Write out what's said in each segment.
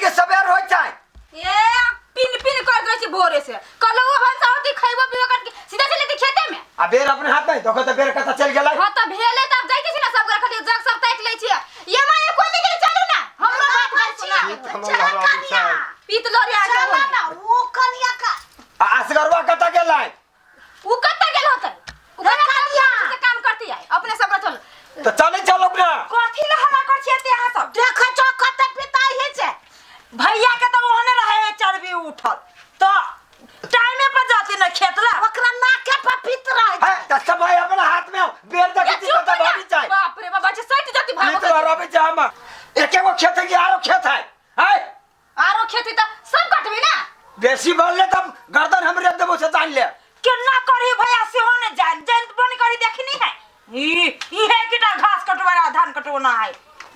के सबेर होइ छै। ए पिन पिन कर दै छी भोरे से। कलौ भनसा होती खइबो पीबो कर सीधा चले दी खेते में। आ बेर अपने हाथ में देखो त बेर कत चल गेलै। हां त भेले त अब जाइते छी ना सब गोरा खाली जग सब ताकि लै छी। ये मां ये कोई नहीं चलू ना। हमरो बात नहीं सुना। पीत हमर लहराबै छै। पीत लोरी आ चला गेल। ना वो कनिया का। आ असगरवा कत गेलै? उ कत गेल होतै? उ कनिया से काम करती है अपने सब चल। त चलै चलो ना। कथी ला हल्ला कर छियै ते अहाँ सब? देख जो कते पिताई है छै। भैया के तो ओहने रहे चर्बी उठल तो टाइमे पर जाती न खेत ला। ओकरा नाके पर पित रहे है त समय अपना हाथ में हो बेर देखै छी कत भागी छै। बाप रे बाबा जे सट जाती भागो। पीत लहराबै छै हमर। एके गो खेत है कि आरो खेत है? है आरो खेत है त सब कटबी ना। बेसी बोलले तब गर्दन हम रेप देबो से जान ले। केना करही भैया सेहो ने जान जान बन करी देखनी है। ई ई है किटा घास कटवा धान कटवना है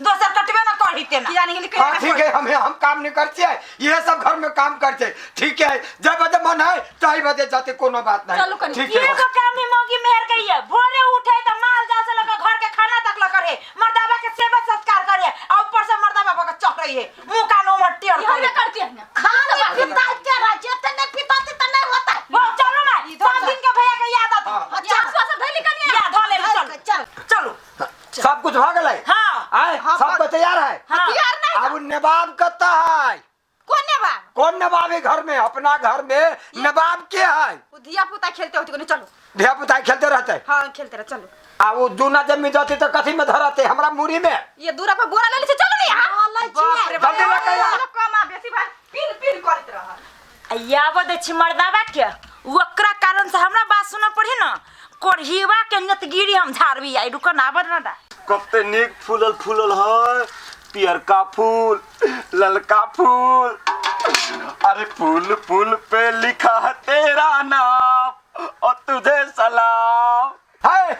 दोसर कटबे ना करही तेना। की जाने गेली। हाँ ठीक है, हम काम नहीं करते हैं, ये सब घर में काम करते। ठीक है, जब बजे मन है तही बजे जाते, कोनो बात नहीं। चलू कनी। ठीक है। एगो काम ही मौगी मेहर के ये भोरे उठे त माल जाल से लगा घर के खाना तक ल करे मर्दाबा के सेवा सत्कार करे आ ऊपर से मर्दाबा के चढ़ै है मुंह कान उमर टेढ़ ये करे। करती है ना। खाली पिताई के रहे छै, एते नहीं पिताती त नहीं होता। वो चलो ना सब दिन के भैया के याद आती। हाँ। अच्छा सब धैली कनिया। याद हो ले चल चल चलो सब कुछ हो गेलै। हाँ। आए सब कुछ तैयार है। हाँ। तैयार नहीं। अब नवाब कत्ता है? कौन नवाब? कौन नवाब है घर में? अपना घर में नवाब के है? वो धिया पुता खेलते होते कोने चलो। धिया पुता खेलते रहते। हाँ खेलते रहे चलो। आ वो दूना जमीन जाते तो कथी में धराते हमरा मुरी में। ये दूरा पर बोरा ले ले चलो ना यहाँ। हाँ, लै छियै। बाप रे बाप। जल्दी लगा यार। कम आ बेसी भाई पिन पिन करत रह। याब दे छी मर्दाबा के ओकरा कारण से हमरा बात सुनऽ पड़ी ना कोरहीवा के नेतगिरी हम झाड़बी आई रुक ना आबद ना दा। कते नीक फूलल फूलल है पियरका फूल ललका फूल। अरे फूल फूल पे लिखा है तेरा नाम और तुझे सलाम। है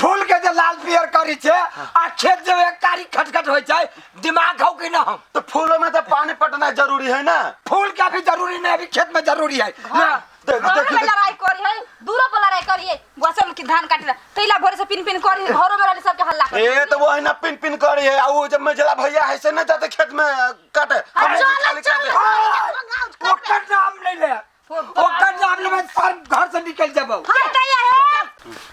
फूल के जे लाल पियर करी छे आ खेत जे एक कारी खटखट होय छै दिमाग हौ कि ना हम? तो फूलों में तो पानी पटना जरूरी है ना। फूल का भी जरूरी नहीं, अभी खेत में जरूरी है ना। देख घर देख में लड़ाई करी है दूरो पर लड़ाई करी है वैसे में कि धान काटे तैला भोरे से पिन पिन करी है घरों में रहले सबके हल्ला करी। ए तो वो है ना पिन पिन करी है आ वो जब मझला भैया है से ना जाते खेत में काटे। हम चल, खाली चल, काटे। ओकर नाम नहीं ले, ओकर नाम ले मैं सर घर से निकल जाबो। हे दैया हे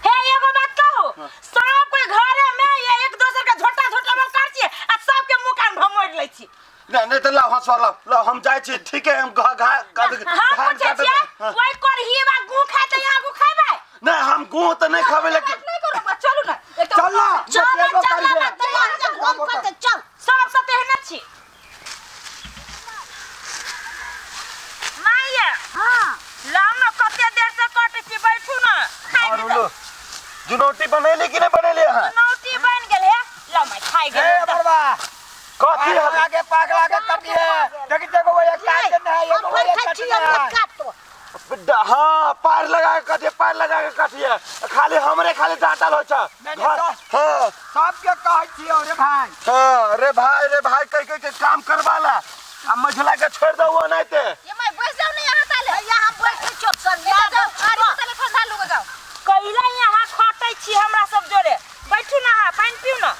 हे एगो बात कहू सब कोई घरे में ये एक दोसर के झोटा झोटा में कर छी आ सबके मुंह कान भमोड़ लै छी। नहीं नहीं तो लाओ हंसवा लाओ लाओ हम जाय छी ठीक है हम घा घा घा हम धान पूछे काटे। छियै ओइ करहीवा गु खाय त यहाँ गु खैबै? नहीं हम गु तो नहीं खावे लेकिन नहीं करो चलू ना एक तो चल ना चल बतियेबो चल करिहे। ना तैयार जे घूम करते चल। सब से तेहने छी माइया। हां लाओ ना कते देर से कटे छी बैठू ना खाइ और लो जुनौती बनेली कि नहीं बनेली अहाँ? जुनौती बन गेल हे लाओ माई खाइ ए गेल बड़वा कथी है? पागला के पागला के कटी है देखी देखो वो एक काट देने है हम एगो वो एक बैठे कटी छी हम है। काटो। हाँ पार लगा के कटिए पार लगा के कटिए खाली हमरे खाली डांटल हो छ। नहीं, नहीं, घर- तो- हाँ सबके कहै छियौ रे भाई। हाँ रे भाई रे भाई कह कह के काम करवाला आ मझला के छोड़ दो वो नहीं ते। ये मैं बैठ जाओ ना यहाँ ताले। भैया हम बैठे छियो सरिया जाओ अरे ताले ठंडा लोग जाओ। कैला यहाँ खटै छी हमरा सब जोरे बैठू ना अहाँ पानि पीउ ना।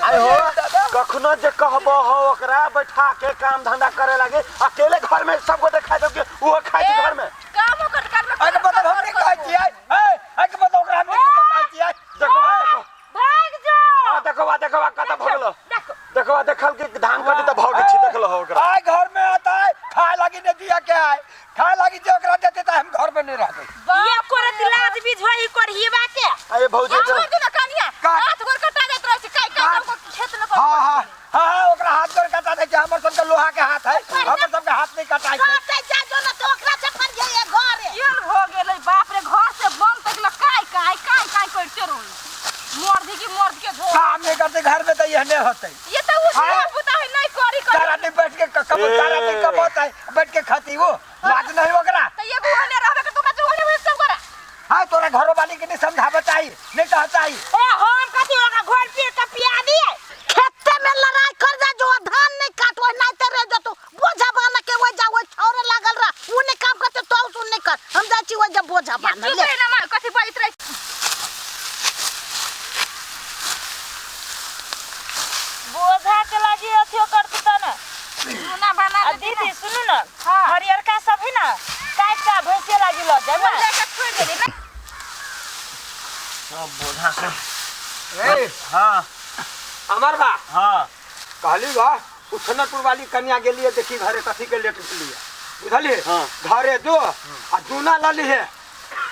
आय हो कखनो जे कहबो हो ओकरा बैठा के काम धंधा करे लागे अकेले घर में सब गोटे खाइ दो कि वो खाइ छै घर में। काम ओकर काम में अरे मतलब हम नहीं कहै छियै ए अरे मतलब ओकरा हम नहीं कहै छियै। देखो देखो भाग जाओ। आ देखो आ देखो आ कत भगलो। देखो देखो आ देखल कि धान कटी त भग छी देखलो हो ओकरा। आय घर में आता है खाए लागी नहीं दिया के आए खाए लागी जे ओकरा देते त हम घर में नहीं रहते। ये करत लाज बीज होई करहीवा के। अरे भौजी हम कर ना कनिया काट। हाथ गोर कटा जाइत रहै छै काई काई काट। हमको खेत में कर। हां हां हां हां ओकरा हाथ गोर कटा दे छै हमर सबके लोहा के हाथ है हमर सबके हाथ नहीं कटाइ छै। काटे जा जो ना तो ओकरा से फरिये ये घरे। केहन हो गेलै बाप रे घर से बम तक ल काई काई काई काई करते रहू मर्दी की मर्द के झोर। काम नहीं करते घर में तो यह होते। ये तो उस हाँ। पुता है नहीं करी करी। सारा दिन बैठ के कब सारा दिन कब है बैठ के खाती वो लाज नहीं ओकरा। तो ये ओने रहबे के तू का ओने होई सब करा। हां तोरा घरो वाली के नहीं समझावत आई नहीं कहत आई। ए हम कथी ओकरा घर पी के पिया दिए। खेते में लड़ाई कर जा जो धान नहीं काटो नहीं ते रह जतो बोझा बांध के ओइ जा ओइ छौरे लागल रह उ नहीं काम करते तो सुन नहीं कर हम जाइ छी ओइ जा बोझा बांध चुप ले। रहे ना मां कथी बाजत रहे। ए, हाँ अमर बा हाँ कहली बा उछनपुर वाली कन्या गेलिए देखी घरे कथी के लेट लिए बुझलिए हाँ। घरे दो आ दूना लली है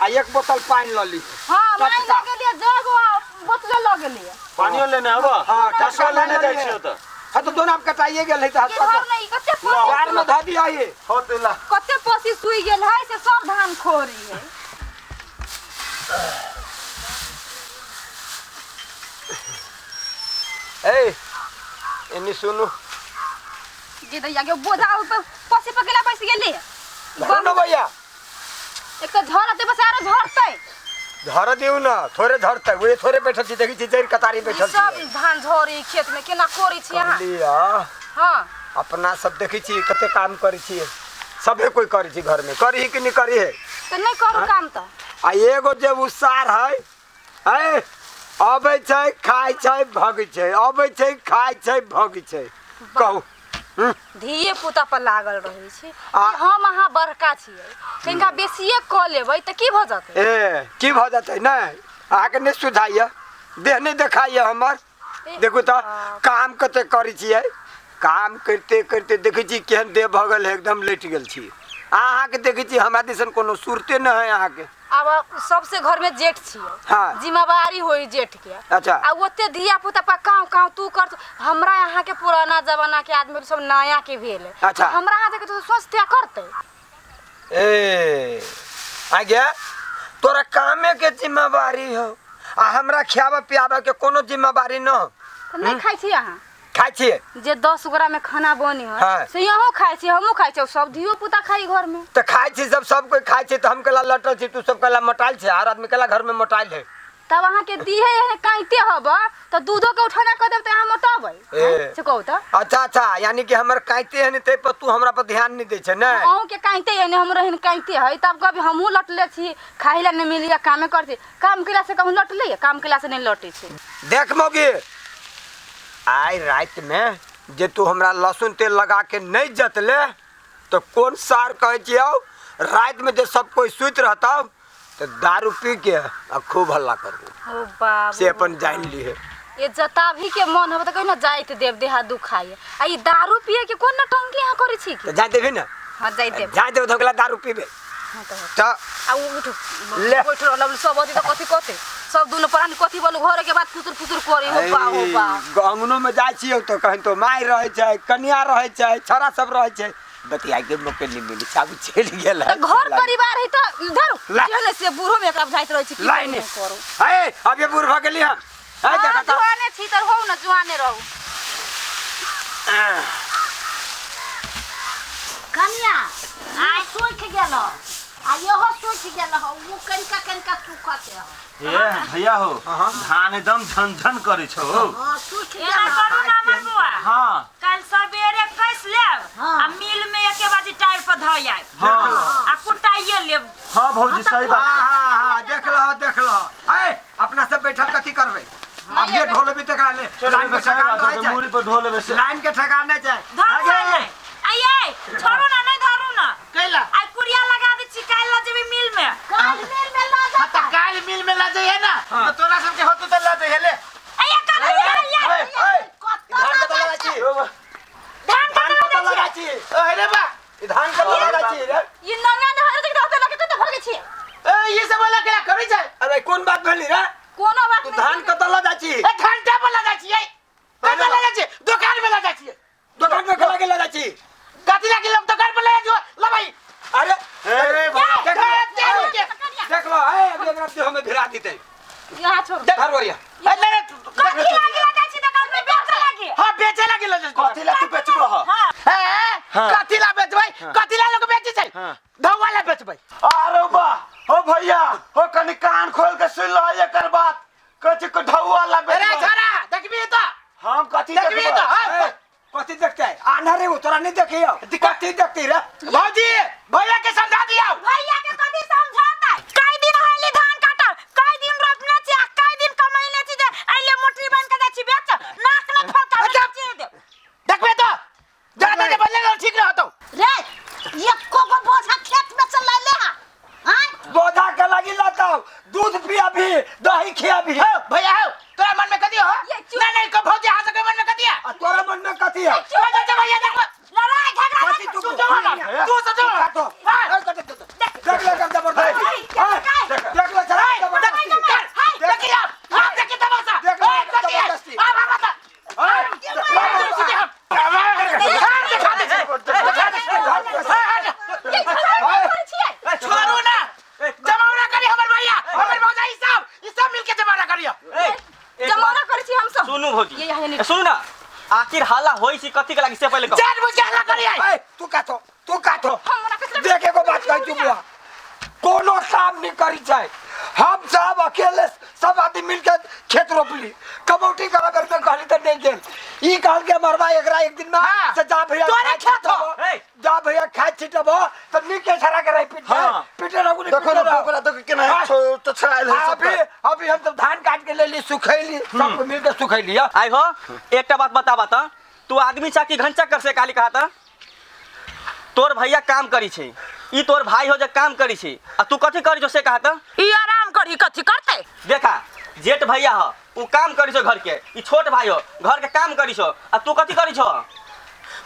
आ एक बोतल पानी लली हां माई टटका। लगे लिए जग बोतल लगे लिए पानियो लेने आबो हाँ, टटका लेने लली जाइ है। छियो तऽ हाँ तो दोनों आप कटाइए गेल है तो के घर नहीं कते पसी कार में धऽ दिया ये हो तेला कते पसी सुई गेल है से सब धान खोरी है ए एनी सुनू जे दैया के बोझा ऊपर पसी पकेला बैस गेली सुनू भैया एक तो झड़ते बस आरो झड़ते झर दिउ ना थोड़े झरते वे थोड़े बैठल छी देखी छी जड़ कतारी ई बैठल सब छी धान झोरी खेत में केना कोरी छी अहाँ कहलियै हाँ अपना सब देखै छी कते काम करै छी सभे कोई करै छी घर में करी कि नहीं करी है तऽ नहि करू काम तऽ आ एगो जे उसार है है अबै छै खाइ छै भगै छै अबै छै खाइ छै भगै छै कहू हम्म, धिये पुता पर लागल रहै छी आ- हम अहाँ बड़का छियै तनिका बेसिए कऽ लेबै तऽ की भऽ जेतै ए की भऽ जेतै नहि अहाँके नहि सुझाइए देह नहि देखाइए हमर देखू तऽ काम कते करै छियै काम करिते करिते देखै छी केहन देह भऽ गेल है एकदम लटि गेल छी अहाँके देखै छी हमरा दिसन कोनो सुरते नहि है अहाँके आब सबसे घर में जेठ छियै हाँ। जिम्मेवारी होई जेठ के अच्छा। आ ओते धिया पुता पर काव काव तू कर हमरा यहाँ के पुराना जमाना के आदमी सब नया के भेल अच्छा। हमरा यहाँ के तो सोचते करते ए आगे तोरा कामे के जिम्मेवारी हो आ हमरा खियाबा पियाबा के कोनो जिम्मेवारी न हो तऽ नहि खाइ छी अहाँ खाइ छियै जे 10 गोरा में खाना बनी है हाँ। से यहो खाइ छी हमहूँ खाइ छी सब धियो पुता खाइ घर में तऽ खाइ छी सब सब कोइ खाइ छै तऽ हम केला लटल छी तू सब केला मोटाइल छै हर आदमी केला घर में मोटाइल है तब अहाँ के दिहे एहन काइते हब तऽ दूधो के उठाना कऽ देब तऽ अहाँ मोटेबै ए। से कहू तऽ अच्छा अच्छा यानी कि हमर काइते है तै पर तू हमरा पर ध्यान नहीं दै छै ने अहूँ के काइते एने हमरो एहन काइते है तब कभी हमहूँ लटले छी खाइ ला नहीं मिली कामे करती काम केला से कहूँ लटले काम केला से नहीं लटे छी देख मौगी आइ राति में जे तू हमरा लहसुन तेल लगा के नहीं जतले तो कौन सार कहै छियौ राति में जे सब कोई सुति रहतौ तो दारू पी के आ खूब हल्ला करबो ओ बाबू से अपन जान लीहे ये जताभी के मन हब तऽ कहिना जाइत देव देहा दुखाय आ ई दारू पिए के कोन नटंकी अहाँ करै छी तो की जा देबी ना हाँ जाइत देब जा देब धोकला दारू पीबे हाँ तऽ तो आ उ उठ ले। बैठ रहल सब अथी तऽ कथी कहते सब दुनू प्राणी कथी बोलू घरे के बाद फुसुर फुसुर करी हो बा हो बा अंगनो में जाइ छियौ तऽ कहीं तो माय रहै छै कनिया रहै छै छोरा सब रहै छै बतियाइ के मौके नहीं मिली सब चलि गेल है तऽ घर परिवार है तऽ धरू ला। जेहने से बूढ़ो में एकरा बुझाइत रहै छी की लाइन करू, नहि करू है अब ये बूढ़ भऽ गेली हम है हाँ, देखा तऽ जुआने छी तऽ रहू न जुआने रहू कनिया आइ सुखि गेल आ इहो सुखि गेल हौ ओ कनिका कनिका सुखत है ए भैया हो धान एकदम झनझन करै छौ हाँ सुखि एना गेल करू ना हमर बुआ हाँ काल्हि सवेरे कस लेब हाँ। आ मिल में एके बाजी टायर पर धऽ आयब हाँ आ कुटाइए लेब हाँ भौजी सही बात हाँ हाँ हाँ देख लहो देख लहो है अपना सब बैठल कथी करबै अब ये ढोलबी तकरा ले लाइन के ठेकान रहै छै मूड़ी पर ढो लेबै से लाइन के ठेकान नहि छै धरू आगे। ना आइए छोड़ू ना नहीं धरू ना कैला आई कुरिया लगा दे छी काल्हि लऽ जेबै मिल में काल्हि मिल में लऽ हाँ जेता तऽ काल्हि मिल में लऽ जइहे ना तऽ तोरा सबके होतौ तऽ लऽ जइहे ले आइए कथी ए, ए, कतऽ धान लऽ कतऽ जाइ लगा छै? छी धान धान कतऽ कतऽ लऽ लगा जाइ छी ओ हे रे बा ई धान कतऽ लगा छी रे ई नंगा नहर देख तऽ लगे तऽ भगे छी ए ई सब वाला केला करै छै अरे कोन बात भेली रे कोनो बात तू नहीं धान कतऽ लऽ जाइ छी ए घंटा पर लऽ जाइ छियै कतऽ लऽ जाइ छियै दोकान में लऽ जाइ छियै दोकान में खेला के लऽ जाइ छी कथी लागी लोग दोकान पर लऽ जाइ छियै लबाई अरे ए, देख ए, लो, ए, देख लो ए अभी एकरा देह में भिरा दितै यहाँ छोड़ धर ओरिया ए, नहीं, नहीं, कथी लागी लऽ जाइ छी दोकान में बेचऽ लागी हाँ बेचे लागी लऽ जाइ छियै कथी ला तू बेचबो ह हाँ ए, कथी ला बेचबै कथी ला लोग बेचै छै धौवा ला बेचबै अरे बा हो भैया हो कनी कान खोल के सुन लो एकर बात कथी को ढौआ ला अरे बेचबो छोरा देखबी तऽ हम कथी देखबी देखबो तऽ हाँ ए, कथी देखते आन्हर रे वो तोरा नहीं देखियो कथी देखती रे भौजी भैया के समझा दियौ भैया के कथी समझाता कई दिन होली धान काटल कई दिन रोपने छी आ कई दिन कमैने छी जे अइले मोटरी बन के जाइ छी बेच नाक न फलका अच्छा। चीर देब देखबे तऽ ज्यादा जे बोलले ठीक रहतौ रे एको गो बोझा खेत में से लैले हा आँय बोझा के लगी लताओ दूध पिया भी दही खिया भी। हो भैया हो, तोरा मन में कथी हो? नहीं नहीं को भौजी हां के मन में कथी है? आ तोरा मन में कथी है? चल चल भैया देखो लड़ाई झगड़ा कथी तू तू जवान तू सजो देख ले कर जबरदस्ती। देख ले चला जबरदस्ती देखिए आप देखिए तमाशा। ओए कथी है? आप आप बता। ओए सीधे हम दिखा दे दिखा दे। छोड़ो ना, जमावना करी हमर भैया हमर भौजाई सब ई सब मिलके जमावना करियो। जमावना करै छी हम सब। सुनू भौजी सुनू ना, आखिर हाला होई छी कथी के लागी से पहिले कहो। जान बुझ के हल्ला करी ए तू काथो तू काथो। देख एगो बात कहै छी बुआ, कोनो काम नहीं करी छै। हम सब अकेले सब आदमी मिलके खेत रोपली, कमौटी करा कर में कहली त नहीं गेल। ई कहल के मरवा एकरा एक दिन में से जा भैया तोरे खेत हो, जा भैया खाद छिटबो त नीके छरा के रही पीट पीटे रहू। देखो ना ओकरा तो केना तो छड़ाइल है सब। अभी अभी हम सब धान काट के लेली सुखैली, सब मिलके सुखैली। आई हो एकटा बात बताबा त, तू आदमी चा कि घंचा कर से काली कहा त तोर भैया काम करी छै, ई तोर भाई हो जे काम करी छै आ तू कथी करी छो से कहा त? ई आराम करी कथी करते? देखा जेठ भैया हो उ काम करी छो घर के, ई छोट भाई हो घर के काम करी छो आ तू कथी करी छो?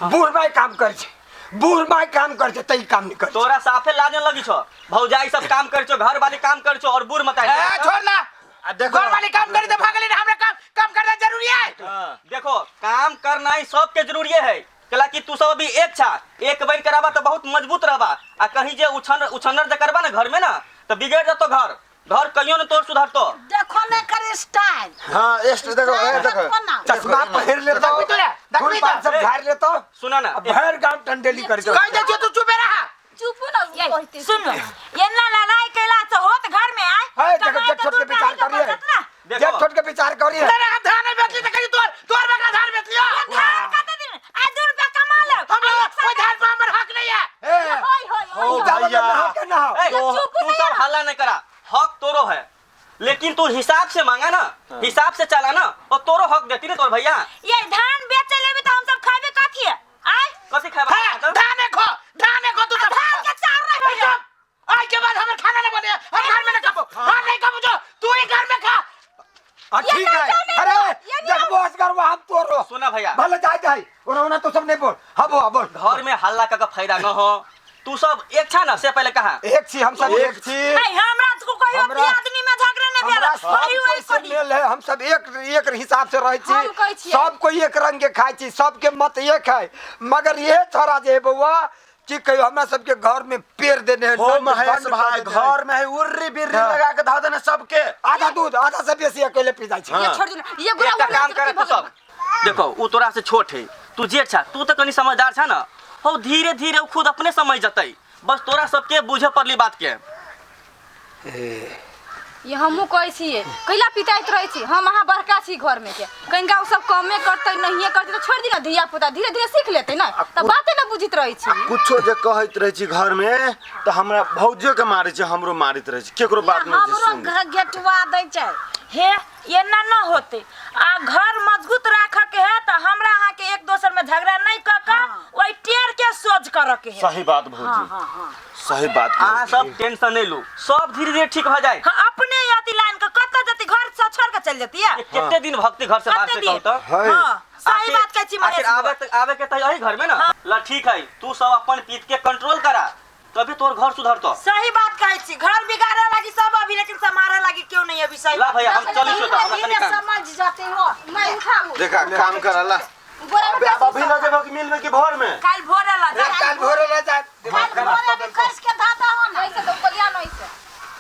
बूढ़ माई काम करी छै, बूढ़ माई काम करी छै तई काम नहीं करी। तोरा साफे लाजन लगी छो, भौजाई सब काम करी छो, घर वाली काम करी छो और बूढ़ मत ए छोड़ ना। आ देखो घर वाली काम करी त भागली ना, हमरा काम काम करना जरूरी है। देखो काम करना ही सबके जरूरी है, कला कि तू सब अभी एक छा एक बन कराबा तो बहुत मजबूत रहबा आ कहीं जे उछन उछनर जे करबा ना घर में ना तो बिगड़ जतो घर, घर कहियो न तोर सुधरतो। देखो ने कर स्टाइल। हां एस्ट देखो ए देखो चश्मा पहिर लेतो, देखी तो सब झाड़ लेतो। सुना ना भर गांव टंडेली कर दो। कह दे तू चुप रहा, चुप ना कहते। सुन एना लड़ाई कैला से होत घर में आए। है देखो जेठ छोट के विचार करिए, जेठ छोट के विचार करिए। तेरे हम धान नहीं बेचली त कहीं तोर तोर बकरा धान बेच लियो। धान कते दिन आज 2 रुपया कमा ले, हम लोग कोई धान पर हमर हक नहीं है। ए होय होय हो भैया हक ना हो, तू सब हल्ला नहीं करा, हक तोरो है लेकिन तू हिसाब से मांगा ना, हिसाब से चला ना और तोरो हक देती ना तोर भैया। ये धान बेचे लेबे त हम सब खाबे कथी है? आय कथी खाबे? धान खो, धान खो तू सब धान के चार रहे। आज के बाद हमर खाना ना बने, हम घर में ना खाबो, हम नहीं खाबो जो तू ही घर में खा। हां ठीक है। अरे देखबो असगर हम तोरो। सुना भैया भले जाय जाय ओना तो सब नहीं बोल। हां बोल बोल। घर में हल्ला का फायदा न हो, तू सब एक छा ना से पहले कहा एक छी, हम सब एक छी। नहीं हमरा तो कोई आदमी में झगड़ा नहीं भेल, वही वही करी है। हम सब एक एक हिसाब से रहै छी, सब कोई एक रंग के खाइ छी, सबके मत एक है। मगर ये छोरा जे बउआ की कहियो हमरा सबके घर में पेड़ देने है। हो महेश भाई घर में है उर्री बिर्री लगा के धा देने सबके, आधा दूध आधा से बेसी अकेले पी जाय छै। ये छोड़ दे ये गुरा काम करे तो सब। देखो उ तोरा से छोट है, तू जेठ छा, तू तो कनी समझदार छा ना, हो धीरे धीरे उ खुद अपने समझ जतई, बस तोरा सबके बुझे पड़ली बात के। ये हमहू कहै छियै कैला पिताइत रहै छी, हम अहाँ बड़का छी घर में के, कनिका ओ सब कमे करतै नहिए करतै त छोड़ दी ना, धिया पुता धीरे धीरे सीख लेतै ना, त बाते ना बुझित रहै छी। कुछो जे कहैत रहै छी घर में त हमरा भौजियो के मारै छै, हमरो मारैत रहै छै, केकरो बात नहीं हमरो गेटवा दै छै। हे एना न होते आ घर मजबूत राख के है त हमरा अहाँ के एक दोसर में झगड़ा नहीं क क ओइ टेर के सोच कर के है। सही बात भौजी, सही बात। अहाँ सब टेंशन नहीं लू, सब धीरे धीरे ठीक हो जाए। हां अपने यति लाइन के कत जति घर से छोड़ के चल जती है। कितने दिन भक्ति घर से बाहर से कहू त? हां सही बात कहै छी महेश। आखिर आवे के त यही घर में ना। ला ठीक है, तू सब अपन पीत के कंट्रोल करा तभी तोर घर सुधरतो। सही बात कहै छी, घर बिगाड़े लागी सब अभी लेकिन संभारे लागी क्यों नहीं अभी। सही ला भैया हम चली छो त हमरा तनी काम समझ जाते हो। मैं उठाऊ देखा काम करला। अबे अभी ना जेबो कि मिल में कि भोर में? काल भोरे ला जा, काल भोरे ला जा। काल भोरे में कस के धाता